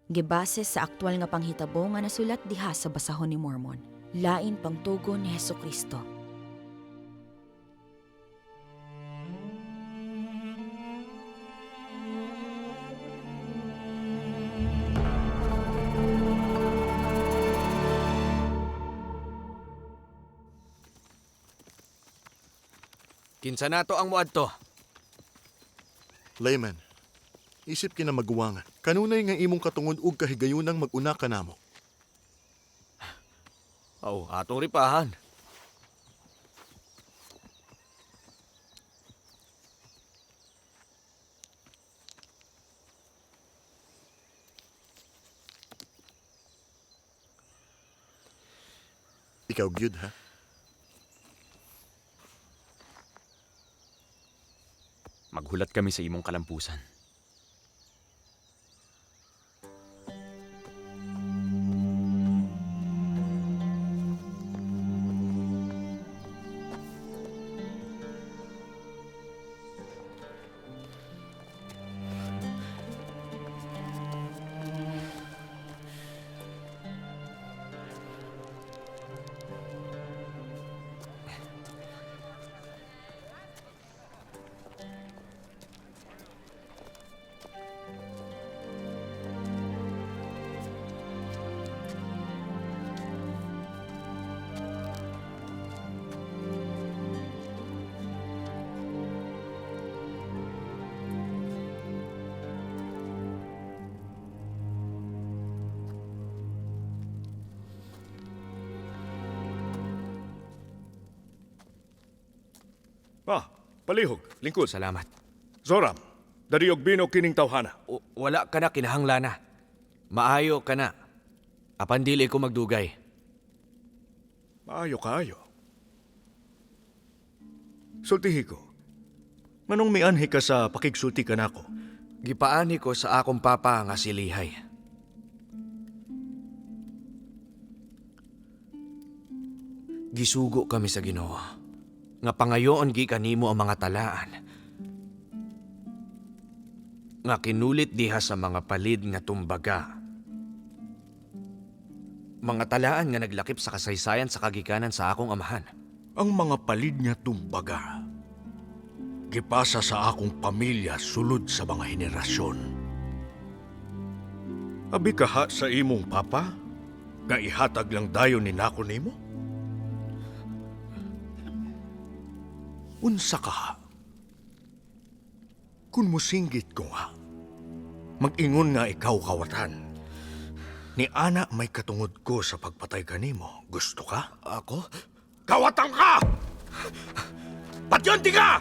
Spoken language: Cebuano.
Gibase sa aktual nga panghitabo nga nasulat diha sa basahon ni Mormon. Lain pangtugon ni Hesukristo. Kinsa nato ang muadto? Layman, isip kina maguwangan. Kanunay nga imong katungod og kahigayunang mag-una ka namo. Aw, atong ripahan. Ikaw gyud ha. Maghulat kami sa imong kalampusan. Ah, palihog, lingkod. Salamat. Zoram, dariog bino kining tawhana. Wala ka na kinahanglana. Maayo ka na. Apan dili ko magdugay. Maayo kaayo. Sultihi ko. Manong mianhi ka sa pakigsulti ka nako. Gipaani ko sa akong papa nga si Lihay. Gisugo kami sa Ginoo. Nga pangayoon gikan nimo ang mga talaan. Nga kinulit diha sa mga palid nga tumbaga. Mga talaan nga naglakip sa kasaysayan sa kagikanan sa akong amahan. Ang mga palid nga tumbaga. Gipasa sa akong pamilya sulod sa mga henerasyon. Abi kaha sa imong papa? Nga ihatag lang dayon ni nako nimo? Unsa ka? Kung musinggit ko nga, mag-ingon nga ikaw kawatan. Ni ana may katungod ko sa pagpatay kanimo. Gusto ka? Ako? Kawatan ka! Patyon ti ka!